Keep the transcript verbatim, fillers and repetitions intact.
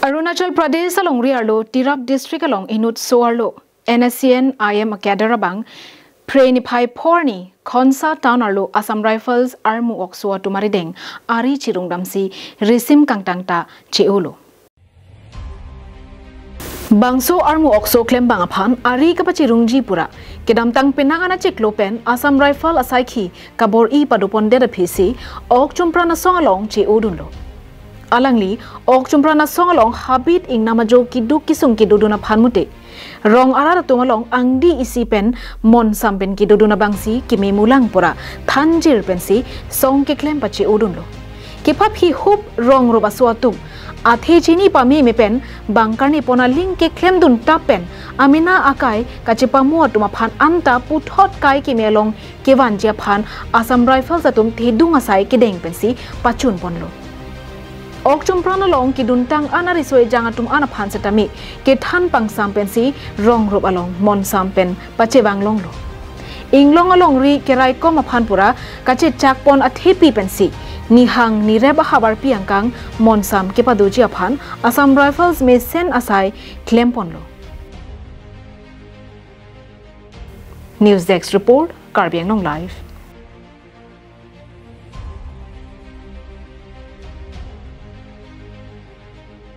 Arunachal Pradesh alongri arlo Tirap district along inut so arlo N S C N I M a cadre abang Phre niphai phor arni Khonsa town arlo Assam Rifles armu okso atum arideng ari chirung damsi risim kangtang ta che-olo. Bangso armu okso klembang aphan ari kapachirungji pura kedamtang penang an achiklo pen Assam Rifle asaikhi kabor-i padopondet aphisi ok chumpran asong along che-odunlo. Alangli ok chumpran asong along habit ingnam ajo keduk kesung kedodun aphan mute rong arat atum along angdi isi pen monsam pen kedodun abangsi keme mulang pura thanjir pensi song keklem pache-odunlo. Kepaphi hup rong rup aso atum athe chini pameme pen bangkarni pon aling keklemdun tap pen amena akai kachepamo atum aphan anta puthot kai keme along kevanji aphan Assam Rifles atum thedung asai kedeng pensi pachunponlo. Ok chumpran along keduntang an ariso ejang atum an aphan setame kethan pangsam pensi rong rup along monsam pen pachevang longlo. Inglong alongri keraikom aphan pura kachechakpon athepi pensi nihang nirep ahavarpi angkang monsam kepadoji aphan Assam Rifles mesen asai klemponlo. News Desk Report, Karbi Anglong Live.